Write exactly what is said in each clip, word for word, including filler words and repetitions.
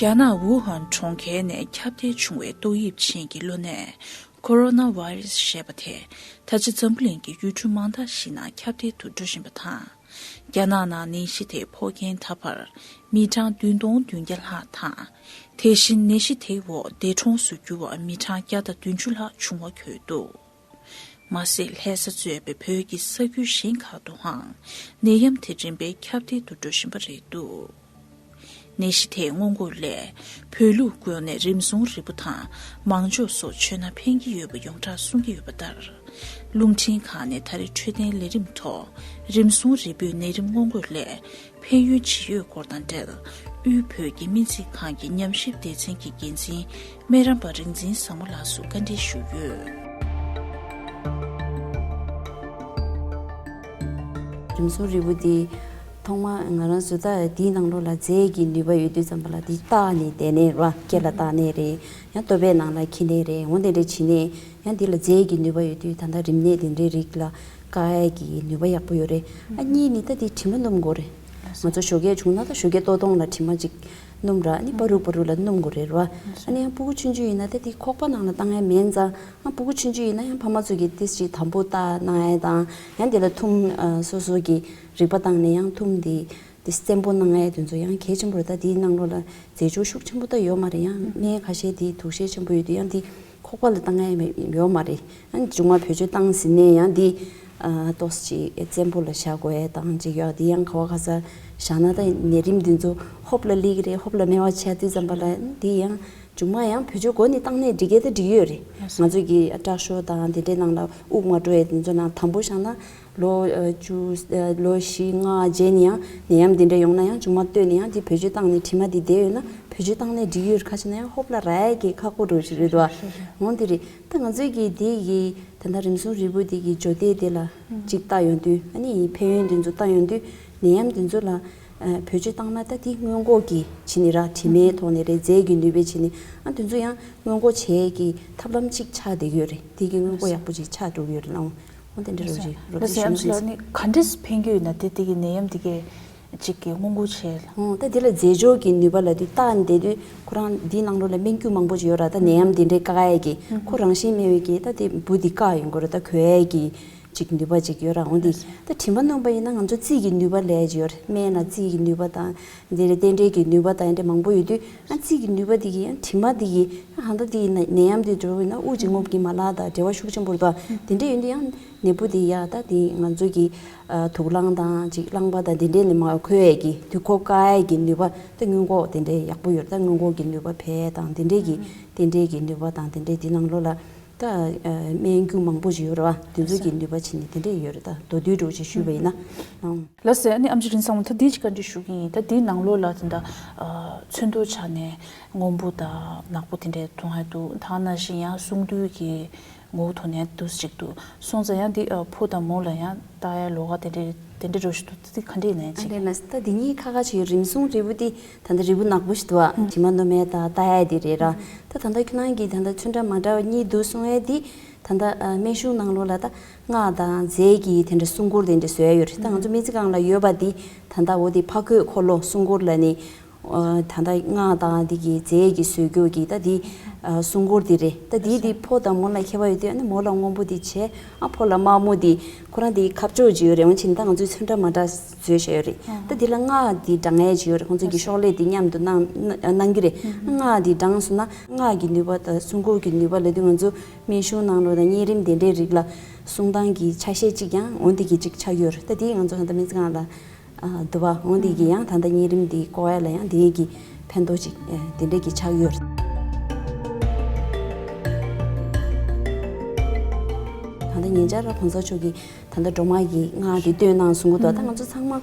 རྒྱ་ནག་ཝུ་ཧན་གྲོང་ཁྱེར་ནས་ཁྱབ་གདལ་བྱུང་བའི་ཏོག་དབྱིབས་ཅན་གྱི་གློ་ནད་ཁོ་རོ་ན་བྷ་རེ་སི་ཞེས་པ་དེ་ད་ཆ་འཛམ་བུ་གླིང་གི་ཡུལ་གྲུ་མང་དག་ཞིག་ནང་ཁྱབ་གདལ་དུ་འགྲོ་བཞིན་པ་དང་། རྒྱ་ནག་ནང་ནད་གཞི་དེ་ཕོག་མཁན་ད་བར་མི་གྲངས་བདུན་སྟོང་བདུན་བརྒྱ་ལྷག་དང་། དེ་བཞིན་ནད་གཞི་དེའི་འོག་འདས་གྲོངས་སུ་གྱུར་བ་མི་གྲངས་བརྒྱ་དང་བདུན་ཅུ་ལྷག་བྱུང་བ་འཁོད་འདུག་མ་ཟད། ལྷ་ས་གཙོས་པའི་བོད་ཀྱི་ས་ཁུལ་གཞན་ཁག་ཏུའང་ནད་ཡམས་དེ་རིམ་པས་ཁྱབ་གདལ་དུ་འགྲོ་བཞིན་པ་རེད་འདུག་ནད་གཞི་དེའི་སྔོན་འགོག་སླད་བོད་ལུགས་སྒོ་ནས་རིམས་སྲུང་རིལ་བུ་དང་མང་སྦྱོང་སོགས་མཆོད་ན་ཕན་གྱི་ཡོད་པ་ཡོངས་གྲགས་གསུང་གི་ཡོད་པ་ལྟར། རླུང་འཕྲིན་ཁང་ནས་ད་རེས་འཕྲོད་བསྟེན་ལས་རིམ་ཐོག་རིམས་སྲུང་རིལ་བུའི་ནད་རིམས་སྔོན་འགོག་སླད་ཕན་ཡོན་ཇི་ཡོད་སྐོར་དང་འབྲེལ། དབུས་བོད་ཀྱི་སྨན་རྩིས་ཁང་གི་ཉམས་ཞིབ་སྡེ་ཚན་གྱི་འགན་འཛིན་སྨན་རམས་པ་རིག་འཛིན་བཟང་མོ་ལགས་སུ་བཀའ་འདྲི་ཞུས་ཡོད། རིམས་སྲུང་རིལ་བུ་འདི་ཐོག་མ་ང་རང་ཚོ་ད་འདིའི་ནང་ལོགས་ལ་རྫས་ཀྱི་ནུས་པ་ཡོད་དུས་ཙམ་པ་ལ་འདི་བཏགས་ནས་བསྡད་ནས་ར་སྐེ་ལ་བཏགས་ནས་རེད། ཡང་ལྟོ་ཕད་ནང་ལ་འཁྱེར་ནས་རེད། འོ་དེ་འདྲ་བྱས་ནས་ཡང་འདི་ལ་རྫས་ཀྱི་ནུས་པ་ཡོད་དུས་ད་ལྟ་རིམས་ནད་དེ་འདྲའི་རིགས་ལ་བཀག་ཡས་ཀྱི་ནུས་པ་ཡག་པོ་ཡོད་རེད། ཨ་གཉིས་ནི་ད་འདི་དྲི་མ་སྣོམ་དགོས་རེད། ང་ཚོ་ཞོགས་ཀས་བྱུང་ན་ད་ཞོགས་ཀས་ལྟོ་སྟོང་ལ་དྲི་མ་ཅིག་སྣོམ་ར། ཨ་ནི་བར་དུ་བར་དུ་ལ་སྣོམ་དགོས་རེད་ར། ཨ་ནི་ཡང་སྤུ་གུ་ཆུང་ཆུང་ཡིན་ན་ད་འདི་ཁོག་པ་ནང་ལ་བཏང་ཡས་མེད་ཙང་། ཨ་སྤུ་གུ་ཆུང་ཆུང་ཡིན་ན་ཡང་ཕ་མ་ཚོ་གིས་ཏིས་ཅིག་དམ་པོ་བལྟ་གནང་ཡས་དང་། ཡང་དེ་ལ་ཐུམ་ཨ་སོ་སོ་གི་རིག་པ་བཏང་ནས་ཡང་ཐུམ་དེ་དེ་བཙན་པོ་གནང་ཡས་དེ་ཚོ་ཡང་གལ་ཆེན་པོ་རེད། ད་དེའི་ནང་ལོགས་ལ་རྫས་སྦྱོར་ཤུགས་ཆེན་པོ་ད་ཡོད་མ་རེད། ཡང་སྨན་ཁ་ཤས་དེ་དུག་ཤས་ཆེན་པོ་ཡོད་དུས་ཡང་དེ་ཁོག་པ་ལ་བཏང་ཡས་མེད་ཡོད་མ་རེད། ཡང་མཇུག་མ་བེད་སྤྱོད་བཏང་ཟིན་ནས་ཡང་དེ་ཨ་ཏོག་ཙམ་ཅིག་བཙན་པོ་ལ་བཞག་དགོས་ཡས་དང་ཅིག་ཡོད། དེ་ཡང་ག་བ་ག་ས་བཞག་ན་ད་ནད་རིམས་དེ་ཚོ་ཧོབ་ལ་སླེབས་ཀྱི་རེད། ཧོབ་ལ་མེད་པ་བྱས་དུས་ཙམ་པ་ལ་དེ་ཡང་མཇུག་མ་ཡང་བེད་སྤྱོད་འགོ་ནས་བཏང་ནས་འགྲིག་གི་ད་འགྲིག་ཡོད་རེད། ང་ཚོ་གི་སྐྲ་ཤོ་དང་དེ་འདྲའི་ནང་ལ་དབུགས་མ་འགྲོ་ཡས་དེ་ཚོ་ནང་དམ་པོ་བཞག་ན། ལོ་ཨ་བཅུ་ཨ་ལོ་བཞི་ལྔ་རྗེས་ནས་ཡང་ནད་ཡམས་འདི་འདྲ་ཡོང་ན་ཡང་མཇུག་མ་ལྟོས་ནས་ཡང་འདི་བེད་སྤྱོད་བཏང་ནས་དྲི་མ་འདི་བསྡད་ཡོད་ན་བེད་སྤྱོད་བཏང་ནས་འགྲིག་ཡོད། ཁ་ཕྱེ་ན་ཡང་ཧོབ་ལ་རག་ཡས་ཀྱི་ཁག་པོ་འགྲོ་ཞིག་རེད་འདུག་ཨ། འོང་འདི་རེད། ད་ང་ཚོའི་གི་འདི་གི་ད་ལྟ་རིམས་སྲུང་རིལ་བུ་འདི་གི་སྦྱོར་སྡེ་འདི་ལ་གཅིག་བལྟ་ཡོང་དུས། ཨ་ནི་ཕན་ཡོན་འདི་ཚོ་བལྟ་ཡོང་དུས་ནད་ཡམས་འདི་ཚོ་ལ་ཨ་བེད་སྤྱོད་བཏང་ན་ད་འདི་སྔོན་འགོག་གི་བྱས་ནས་ར་དྲི་མའི་ཐོག་ནས་རེད། རྫས་ཀྱི་ནུས་པའི་བྱས་ནས་ཨ་འདི་ཚོ་ཡང་སྔོན་འགོག་བྱེད་ཡས་ཀྱི་ཐབས་ལམ་གཅིག་ཆགས་བསྡད་ཀྱི་ཡོད་རེད། འདི་གི་སྔོན་འགོག་ཡག་པོ་ཅིག་ཆགས་འགྲོ་གི་ཡོད་རེད་ལགས། འོ་དེ་འདྲ་རོ་ཞིག་རོ་ལ་ཞིག་སེམས་ལ་ནི་ག་འདྲས་ཕན་གྱི་ཡོད་ན་དེ་དེ་གི་ནད་ཡམས་དེ་གས་ཅིག་གི་སྔོན་འགོག་བྱེད་ལ། འོ་ད་དེ་ལ་རྫས་སྦྱོར་གྱི་ནུས་པ་ལ་དེ་བལྟ་ནས་བསྡད་དུས་ཁོ་རང་འདིའི་ནང་ལོགས་ལ་སྨན་རྒྱུ་མང་པོ་ཅིག་ཡོད་ར། ད་ནད་ཡམས་དེ་འདྲའི་བཀག་ཡས་ཀྱི་ཁོ་རང་བཞིན་སྨན་བའི་གི་ད་དེ་འབུ་དེ་བཀག་ཡོང་གི་རེད། ད་གོས་ཡས་ཀྱི་ཅིག་ནུས་པ་ཅིག་ཡོད་ར། འོ་དེ་ད་དྲི་མ་སྣོམ་པ་ཡིན་ན་ང་ཚོ་རྩིས་ཀྱི་ནུས་པ་ལས་ཅིག་ཡོད་རེད། སྨན་ལ་རྩིས་ཀྱི་ནུས་པ་དང་། འདི་རེད། རྟེན་འབྲེལ་གྱི་ནུས་པ་དང་འདྲ་མང་པོ་ཡོད་དུས་ཨ་རྩིས་ཀྱི་ནུས་པ་འདི་གིས་ཨ་དྲི་མ་འདི་གིས་ཨ་ཧང་ད་འདི་ཡིན་ན་ནད་ཡམས་འདི་འགྲོ་བས་ན་དབུགས་ཀྱི་རྔུབ་ཀྱི་མ་ལག་དང་འབྲེལ་བ་ཤུགས་ཆེན་པོ་རེད་དོ། དེ་འདྲ་ཡིན་དུས་ཨ་ནད་འབུ་འདི་ཡ་ད་འདི་ང་ཚོ་གི་ཨ་དུག་རླངས་དང་ཅིག་རླངས་པ་དང་འདི་འདྲས་ནས་མ་འཁོལ་ཡས་ཀྱི་དུས་ཁོ་བཀག་ཡས་ཀྱི་ནུས་པ་ད་སྔོན་འགོག་དེ་འདྲས་ཡག་པོ་ཡོད་རེད། ད་སྔོན་འགོག་གི་ནུས་པ་བས་དང་དེ་འདྲས་ཀྱི་རྟེན་འབྲེལ་གྱི་ནུས་པ་དང་དེ་འདྲས་འདི་ནང་ལོགས་ལ་ད་ཨ་སྨན་རྒྱུ་མང་པོ་ཞིག་ཡོད་རེད་བ། དེ་ཚོ་གི་ནུས་པ་བྱས་ནས་དེ་འདྲས་ཡོད་རེད། ད་མདོར་བསྡུས་འདྲ་བོ་ཅིག་ཞུས་པ་ཡིན་ན་ཨང་། ལགས་སེ། ཨ་ནི་ཨེམ་ཆི་རིན་བཟང་མོ་ད་འདི་ཅིག་བཀའ་འདྲི་ཞུ་གི་ཡིན། ད་འདིའི་ནང་ལོགས་ལ་དེ་འདྲ་ཨ་ཚོན་མདོག་ཆ་ནས་སྔོན་པོ་དང་ནག་པོ་དེ་འདྲའི་མཐོང་ཡ་འདུག་ད་ནང་བཞིན་ཡང་སུམ་མདོག་གི་ངོ་བོ་མཐོང་ཡ་འདུག་ཅིག་འདུག་སོང་ཙང་ཡང་འདི་ཨ་ཕོ་དང་མོ་ལ་ཡང་བཏགས་ཡ་ལོགས་ཀ་དེ་འདྲའི་དེ་འདྲའི་འདྲ་བོ་ཞིག་འདུག་ད་འདི་ག་འདྲས་ཡིན་ན་ཨ་ཅིག་ལས་ན་ད་འདི་གཉིས་ཁ་ཁ་ཅིག་ཡོད། རིམས་སྲུང་རིལ་བུ་འདི་ད་ལྟ་རིལ་བུ་ནག་པོ་ཞིག་འདུག་ཨ། དྲི་མ་སྣོམ་ཡ་དང་བཏགས་ཡ་འདི་རེད་ར། ད་ད་ལྟ་ཁྱོད་རང་གིས་ད་ལྟ་ཚོན་ཁྲ་མ་འདྲ་བ་གཉིས་འདུག་གསུང་ཡ་འདི་ད་ལྟ་ཨ་སྨན་གཞུང་ནང་ལོགས་ལ་ད་སྔགས་དང་རྫས་ཀྱི་དེ་འདྲ་སྲུང་འཁོར་དེ་འདྲ་བཟོས་ཡོད་རེད། ད་ང་ཚོ་སྨན་རྩིས་ཁང་ལ་ཡོད་པ་འདི་ད་ལྟ་འོ་དེ་ཕ་གོས་འཁོར་ལོ་སྲུང་འཁོར་ལ་ནི་ཨ་ད་ལྟ་སྔགས་དང་འདི་གི་རྫས་ཀྱི་བཟོས་རྒྱུ་གི་ད་འདི་ཨ་སྲུང་འཁོར་འདི་རེད། ད་འདི་འདི་ཕོ་དང་མོ་ལ་ཁྱད་པར་ཡོད་དུས་ཨ་ནི་མོ་ལ་སྔོན་པོ་འདི་བྱས། ཨ་ཕོ་ལ་དམར་མོ་འདི་ཁོ་རང་འདི་ཁ་ཕྱོགས་ཅིག་ཡོད་རེད། འོན་ཀྱང་ད་ང་ཚོས་ཚོན་ཁྲ་མ་འདྲ་བཟོས་བཞག་ཡོད་རེད། ད་འདི་ལ་སྔགས་འདི་བགྲང་ཡས་ཅིག་ཡོད་རེད། ཁོང་ཚོ་གི་ཤོག་ལྷེ་འདི་མཉམ་དུ་གནང་གནང་གི་རེད། སྔགས་འདི་བགྲངས་སོང་ན་སྔགས་ཀྱི་ནུས་པ་དང་སྲུང་འཁོར་གྱི་ནུས་པ་ལབ་དུས་ང་ཚོ་སྨན་གཞུང་ནང་ལོགས་དང་གཉན་རིམས་དེ་འདྲའི་རིགས་ལ་སྲུང་སྟངས་ཀྱི་ཆ་ཤས་གཅིག་ཀྱང་འོ་འདི་གི་གཅིག་ཆགས་ཡོད་རེད། ད་དེ་ང་ཚོ་ད་ལྟ་སྨན་རྩིས་ཁང་ལ་ཨ་འདུག་བ། འོ་འདི་གི་ཡང་ད་ལྟ་གཉན་རིམས་འདི་བཀོག་ཡ་ལ་ཡང་དེ་གི་ཕན་ཐོགས་ཅིག་ཨ་དེ་འདྲའི་གི་ཆགས་ཡོད་རེད། ད་ལྟ་ཉེ་ཆར་གོང་ས་མཆོག་གིས་ད་ལྟ་སྒྲོལ་མ་གི་སྔགས་འདི་བཏོན་གནང་གསུང་གི་འདུག་ད་ང་ཚོ་ཚང་མ་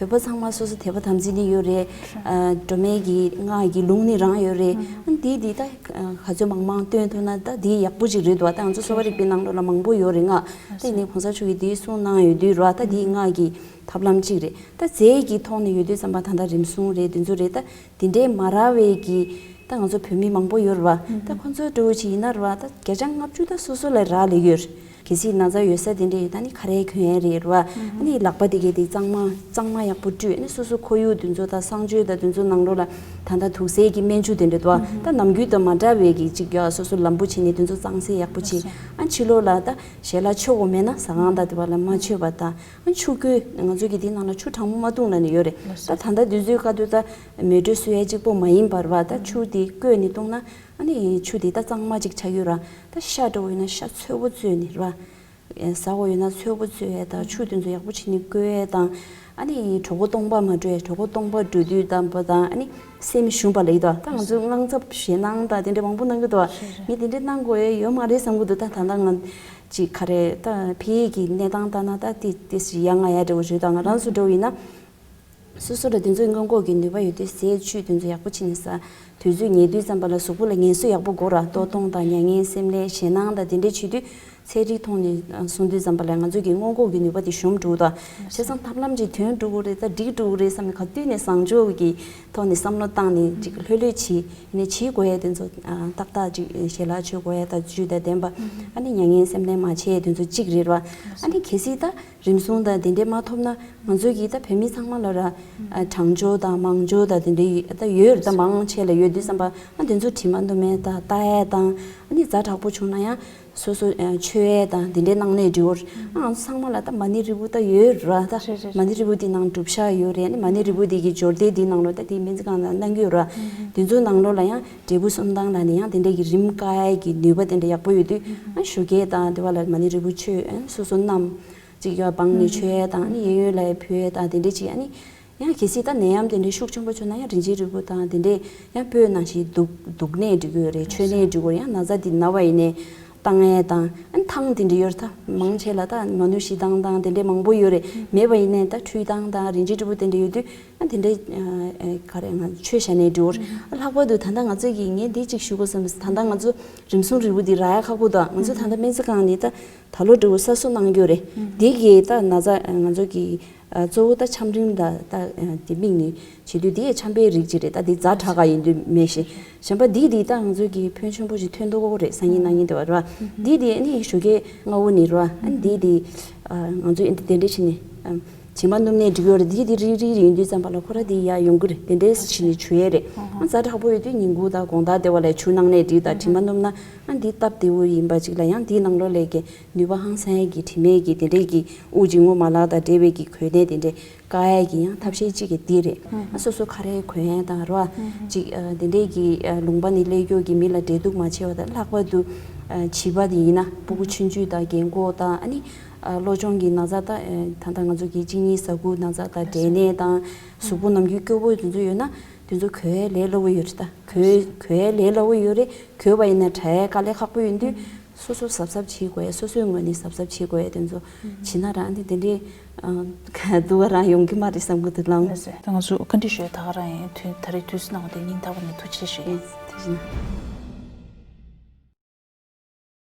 བོད་པ་ཚང་མ་སོ་སོ་དད་པ་དམ་ཚིག་ནི་ཡོད་རེད། ཨ་སྒྲོལ་མའི་གི་སྔགས་ཀྱི་ལུང་ནི་རང་ཡོད་རེད། ཨ་འདི་འདི་ད་ག་ཚོད་མང་མང་བཏོན་ཐུབ་ན་ད་འདི་ཡག་པོ་ཅིག་རེད་འདུག་ད་ང་ཚོ་གསོ་བ་རིག་པའི་ནང་ལོགས་ལ་མང་པོ་ཡོད་རེད། སྔགས་ད་ཡིན་ནའི་གོང་ས་མཆོག་གིས་འདི་གསུང་གནང་ཡོད་དུས་ར། ད་འདི་སྔགས་ཀྱི་ཐབས་ལམ་གཅིག་རེད། ད་རྫས་ཀྱི་ཐོག་ནས་ཡོད་དུས་ཙམ་པ་ད་ལྟ་རིམས་སྲུང་རེད། འདི་ཚོ་རེད། ད་འདི་འདྲའི་མ་རག་པའི་གི་ད་ང་ཚོ་བོད་མི་མང་པོ་ཡོད་རེད་བ། ད་ཁོང་ཚོ་འདྲ་བོ་ཅིག་ཡིན་ན་རེད་བ། ད་བརྒྱ་ཆ་ལྔ་བཅུ་ད་སོ་སོ་ལ་རག་ལས་ཡོད་རེད། གལ་སྲིད་ན་ཚ་ཡོད་ས་དེ་འདྲ་ཡོད་ད་ནི་ཁ་རས་གྱོན་ཡས་རེད་རེད་བ། ཨ་ནི་ལག་པ་དེ་གས་དེ་གཙང་མ་གཙང་མ་ཡག་པོ་བཀྲུས། ཨ་ནི་སོ་སོ་ཁོར་ཡུག་དེ་ཚོ་ད་གསང་སྤྱོད་ད་དེ་ཚོ་ནང་ལོགས་ལ་ ད་ལྟ་དུག་སེལ་གྱི་སྨན་ཆུ་དེ་འདྲ་འདུག་ཨ། ད་ནམ་རྒྱུན་དང་མ་འདྲ་བའི་གི་ཅིག་ཡ་སོ་སོ་ལམ་བུ་བྱས་ནས་དེ་ཚོ་གཙང་སེལ་ཡག་པོ་བྱེད། ཨ་ཕྱི་ལོགས་ལ་ད་ཞལ་ལག་མཆོད་དགོས་མེད་ན་ཟ་ཁང་དང་དེ་བ་ལ་མ་མཆོད་པ་དང་། ཨ་ཆུ་བསྐོལ། ང་ཚོ་གི་དེ་ནང་ལ་ཆུ་གྲང་མོ་མ་བཏུང་ལབ་ནས་ཡོད་རེད། ད་ད་ལྟ་དུས་ཚོད་བཀའ་དུས་ད་མེ་དྲོད་གསོ་ཡ་གཅིག་པོ་མ་ཡིན་པར་བ་ད་ཆུ་དེ་བསྐོལ་ནས་བཏུང་ན་ཨ་ནི་ཆུ་དེ་ད་གཙང་མ་ཅིག་ཆགས་ཡོད་ར། ད་ཤ་འདྲ་བོ་ཡིན་ན་ཤ་འཚོལ་པོ་འཚོལ་ནས་ར། ཟ་དགོས་ཡོད་ན་འཚོལ་པོ་འཚོལ་ཡས་དང་ཆུ་དེ་ཚོ་ཡག་པོ་བྱས་ནས་བསྐོལ་ཡས་དང་། ཨ་ནི་གྲོད་ཁོག་སྟོང་པ་མ་འགྲོ་ཡས། གྲོད་ཁོག་སྟོང་པ་འགྲོ་དུས་ཙམ་པ་དང་ཨ་ནི་སེམས་ཞུམ་པ་ལ་ཡིན་དོ། ད་ང་ཚོས་དངངས་འཚབ་ཞེད་སྣང་དང་དེ་འདྲ་མང་པོ་གནང་གི་འདུག་ངས་དེ་འདྲ་གནང་དགོས་ཡས་ཡོད་མ་རེད་བསམ་གི་འདུག་ད་ད་ལྟ་ང་ཅིག་ག་རེ་ད་ཕ་གི་གནས་སྟངས་ལྟར་ན་ད་དེ་དེ་ཡ་ང་ཡ་འདྲ་བོ་བྱོས་དང་ང་རང་ཚོ་འདྲ་བོ་ཡིན་ན། སོ་སོ་ལ་དེ་ཚོའི་སྔོན་འགོག་གི་ནུས་པ་ཡོད་དུས་ཟས་བཅུད་དེ་ཚོ་ཡག་པོ་བྱས་ནས་ཟ། དུས་ཚོད་ཉལ་དུས་ཙམ་པ་ལ་གཟུགས་པོ་ལ་ངལ་གསོ་ཡག་པོ་དགོས་ར། ལྟོ་སྟོང་དང་མྱ་ངན་སེམས་ལས་ཞེད་སྣང་དང་དེ་འདྲས་བྱེད་དུས་ཚན་རིག་ཐོག་ནས་གསུང་དུས་ཙམ་པ་ལ་ང་ཚོ་གི་སྔོན་འགོག་གི་ནུས་པ་དེ་ཞུམ་འགྲོ་གི་འདུག་བྱས་ཙང་ཐབས་ལམ་ཅིག་ཐོན་འགྲོ་གི་རེད་ད་འགྲིག་འགྲོ་གི་རེད་བསམ་ནས་ག་དུས་ནས་བཟང་ཕྱོགས་ཀྱི་ཐོག་ནས་བསམ་བློ་བཏང་ནས་ཅིག་ལྷོད་ལྷོད་བྱས་ནས་བྱེད་དགོས་ཡ་དེ་ཚོ་ཏག་ཏག་ཅིག་ཞལ་ལག་མཆོད་དགོས་ཡ་དང་བཅུད་དང་ལྡན་པ། ཨ་ནི་མྱ་ངན་སེམས་ལས་མ་བྱེད་ཡ་དེ་ཚོ་གཅིག་རེད་བ། ཨ་ནི་གལ་སྲིད་ད། རིམས་སྲུང་དང་དེ་འདྲས་མ་ཐོབ་ན་ང་ཚོའི་གི་ད་བོད་མི་ཚང་མ་ལ་ར་གྲང་སྦྱོར་དང་མང་སྦྱོར་དང་དེ་འདྲས་ད་ཡོད་རེད། ད་མང་ཆེ་ལ་ཡོད་དུས་ཙམ་པ་ཨ་དེ་ཚོ་དྲི་མ་མནོ་མེད་ད་ལྟ་ཡས་དང་ཨ་ནི་ཛ་དྲག་པོ་བྱུང་ན་ཡང་སོ་སོ་མཆོད་ཡས་དང་དེ་འདྲས་གནང་ནས་འགྲིག་གི་རེད། ཨ་ང་ཚོ་ཚང་མ་ལ་ད་མ་ཎི་རིལ་བུ་ད་ཡོད་ར། ད་རེད་རེད། མ་ཎི་རིལ་བུ་དེ་ནང་སྒྲུབ་བྱ་ཡོད་རེད། ཨ་ནི་མ་ཎི་རིལ་བུ་དེ་གི་སྦྱོར་སྡེ་དེ་ནང་ལོ་ད་དེ་སྨན་རྩིས་ཁང་ནང་གནང་གི་ཡོད་ར། དེ་ཚོ་ནང་ལོགས་ལ་ཡང་འབྲས་བུ་གསུམ་དང་ལ་ནི་ཡང་དེ་འདྲས་ཀྱི་རིམས་བཀག་ཡས་ཀྱི་ནུས་པ་དེ་འདྲས་ཡག་པོ་ཡོད་དུས་ཨ་ཞོགས་ཀས་དང་དེ་བ་ལ་མ་ཎི་རིལ་བུ་མཆོད་ཨ་སོ་སོ་བསྣམས། ཅིག་ཡ་བང་ནས་མཆོད་ཡས་དང་ཨ་ནི་གཡས་གཡོན་ལ་ཡ་ཕུལ་ཡས་དང་དེ་འདྲས་ཅིག་ཨ་ནི། ཡང་གལ་སྲིད་ད་ནད་ཡམས་དེ་འདྲས་ཤུགས་ཆེན་པོ་བྱུང་ན་ཡང་རིན་ཆེན་རིལ་བུ་དང་དེ་འདྲས་ཡང་སྤོས་ནང་བཞིན་བདུག་བདུག་ནས་འགྲིག་གི་ཡོད་རེད། མཆོད་ནས་འགྲིག་གི་ཡོད་རེད། ཡང་ན་ཚ་འདི་ན་བ་ཡིན་ནས་བཏང་ཡས་དང་ཨ་ནི་ཐང་དེ་འདྲས་ཡོད་རེད། ད་མང་ཆེ་ལ་ད་མ་ནུ་བཞི་བཏང་དང་དེ་འདྲས་མང་པོ་ཡོད་རེད། མེད་པ་ཡིན་ནས་ད་ཁྲུས་བཏང་དང་རིན་ཆེན་རིལ་བུ་དེ་འདྲས་ཡོད་དུས་ཨ་དེ་འདྲས་ག་རེ་ང་མཆོད་བྱས་ནས་འགྲིག་གི་ཡོད་རེད། ཨ་ལྷག་པར་དུ་ད་ལྟ་ང་ཚོས་ཀྱི་ངས་འདི་གཅིག་ཞུ་དགོས་བསམ། ད་ལྟ་ང་ཚོ་རིམས་སྲུང་རིལ་བུ་འདི་རག་ཡ་ཁག་པོ་འདུག་ང་ཚོ་ད་ལྟ་སྨན་རྩིས་ཁང་ནས་ད། ད་ལོ་འདྲ་བོ་གསར་བཟོ་གནང་རྒྱུ་རེད། འདི་གི་ད་ན་ཚ་ང་ཚོ་གི་གཙོ་བོ་ད་ཆམ་རིམས་ལ་ད་དེ་དམིགས་ནས་བྱེད་དུས་འདི་ཡང་ཆམ་པའི་རིགས་ཅིག་རེད། ད་འདི་ཛ་དྲག་ག་ཡིན་དུས་མེད་ཤེས། གཞན་པ་འདི་འདི་ད་ང་ཚོ་གི་ཕོན་ཆེན་པོ་ཞིག་ཐོན་འདུག་གོ་རེད། སང་ཉིན་གནངས་ཉིན་དེ་བ་རེད་བ། འདི་འདི་ཨ་ནི་ཞོགས་ཀས་སྔ་བོ་ནས་རེད་བ། ཨ་ནི་འདི་འདི་ང་ཚོ་ཨ་ནི་དེ་འདྲ་བྱས་ནས་བྱེ་མ་སྣུམ་ནས་འགྲིག་ཡོད་རེད། འདི་འདི་རིལ་རིལ་ཡིན་དུས་ཙམ་པ་ལ་ཁོ་ར་འདི་ཡ་ཡོང་གི་རེད། དེ་འདྲས་བྱས་ནས་བྱུག་ཡས་རེད། ཨ་ཛ་དྲག་པོ་ཡོད་དུས་ཉིན་གུང་དང་དགོང་དག་དེ་བ་ལ་བྱུག་གནང་ནས་འགྲིག་ད་དྲི་མ་སྣུམ་ན། ཨ་འདི་སྟབས་བདེ་བོ་ཡིན་པ་ཅིག་ལ་ཡང་འདིའི་ནང་ལོགས་ལས་ཀྱི་ནུས་པ་ཧང་སང་ཡས་ཀྱི་དྲི་མས་ཀྱི་དེ་འདྲས་ཀྱི་དབུགས་འབྱིན་རྔུབ་མ་ལག་དང་འབྲེལ་བའི་ཀྱི་གོས་གནས་དེ་འདྲས་བཀག་ཡས་ཀྱི་ཡང་ཐབས་ཤེས་གཅིག་གི་འདི་རེད། ཨ་སོ་སོ་ཁ་རས་གོན་ཡས་དང་རོ་ཨ་ཅིག་ཨ་དེ་འདྲས་ཀྱི་ཨ་ལུང་པ་ནས་སླེབས་རྒྱུ་གི་མི་ལ་འབྲེལ་གཏུག་མ་བྱས་པ་དང་། ལྷག་པར་དུ་ཨ་བྱིས་པ་དེ་ཡིན་ན་ཕྲུ་གུ་ཆུང་ཆུང་དང་རྒན་གོག་དང་ཨ་ནི་ཨ་གློ་གཅོང་གི་ན་ཚ་དང་ཨ་ད་ལྟ་ང་ཚོ་གི་གཅིན་སྙི་ཟ་ཁུ་ན་ཚ་དང་འབྲས་ནད་དང་གཟུགས་པོ་ནམ་རྒྱུན་སྐྱོ་པོ་དེ་ཚོ་ཡོད་ན་དེ་ཚོ་གོས་ཡས་ལས་སླ་བོ་ཡོད་རེད། ད་གོས་གོས་ཡས་ལས་སླ་བོ་ཡོད་རེད། གོས་པ་ཡིན་ན་དྲག་ཡས་དཀའ་ལས་ཁག་པོ་ཡིན་དུས། སོ་སོ་གཟབ་གཟབ་བྱེད་དགོས་ཡ། སོ་སོའི་ངོས་ནས་གཟབ་གཟབ་བྱེད་དགོས་ཡ་དེ་ཚོ་བྱེད་ན་རང་དེ་དེ་འདྲའི་ཨ་སྡུག་པ་རང་ཡོང་གི་མ་རེད་བསམ་གི་འདུག་ལགས། ལགས་སོ། ད་ང་ཚོ་བཀའ་འདྲི་ཞུ་ཡ་ད་ག་རང་ཡིན། དུས་ད་རེས་དུས་ཚོད་གནང་བ་དེ་སྙིང་ཐག་པ་ནས་ཐུགས་རྗེ་ཆེ་ཞུ་ཡིན། ཐུགས་རྗེ་གནང་།